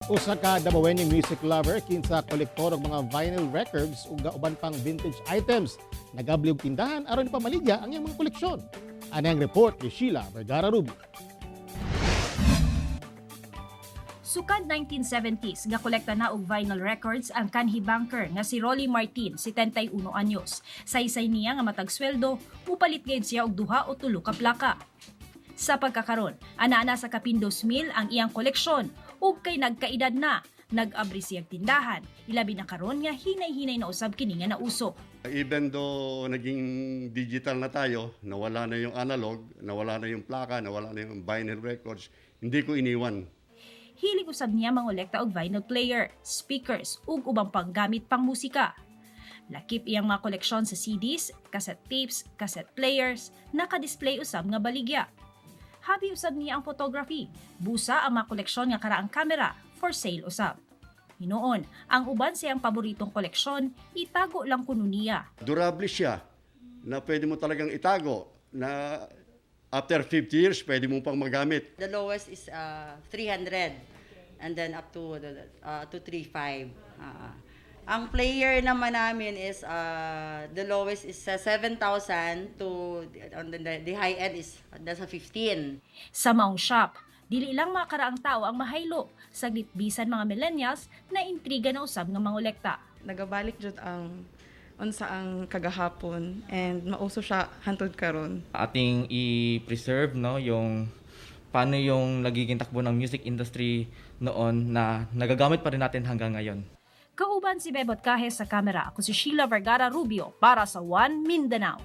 Usa ka Dabawenyong music lover kinsa kolektor og mga vinyl records ug uban pang vintage items, nagabli og tindahan aron ipamaligya ang iyang mga koleksyon. Ani ang report ni Sheila Vergara Rubio. Sukad 1970s, gakolekta na og vinyl records ang kanhi banker nga si Rolly Martin, 71 anyos. Saysay niya nga matag sweldo, mupalit gayud siya og duha o tulo ka plaka. Sa pagkakaron, ana-ana sa kapin 2,000 ang iyang koleksyon ug kay nagkaedad na, nag-abri siyang tindahan. Ilabi na karon nga hinay-hinay na usab kini nga nauso. Even though naging digital na tayo, nawala na yung analog, nawala na yung plaka, nawala na yung vinyl records, hindi ko iniwan. Hilig usab niya mangolekta og vinyl player, speakers ug ubang panggamit pang musika. Lakip iyang mga koleksyon sa CDs, cassette tapes, cassette players, naka-display usab nga baligya. Hobby usab niya ang photography. Busa ang mga koleksyon nga karaang kamera for sale usab. Hinuon, ang uban sa iyang paboritong koleksyon, itago lang kuno niya. Durable siya na pwede mo talagang itago na after 50 years pwede mo pang magamit. The lowest is 300 and then up to 35. Ang player naman namin is the lowest is 7,000 to on the high end is nasa 15. Sa maong shop, dili lang mga karaang tao ang mahaylo, saglit bisan mga millennials na intriga na usab nga mangolekta. Nagabalik jud ang unsa ang kagahapon and mauso siya hantod karon. Ating i-preserve, no, yung paano yung nagiging takbo ng music industry noon na nagagamit pa rin natin hanggang ngayon. Kauban si Bebot Cajes sa kamera, ako si Sheila Vergara Rubio para sa One Mindanao.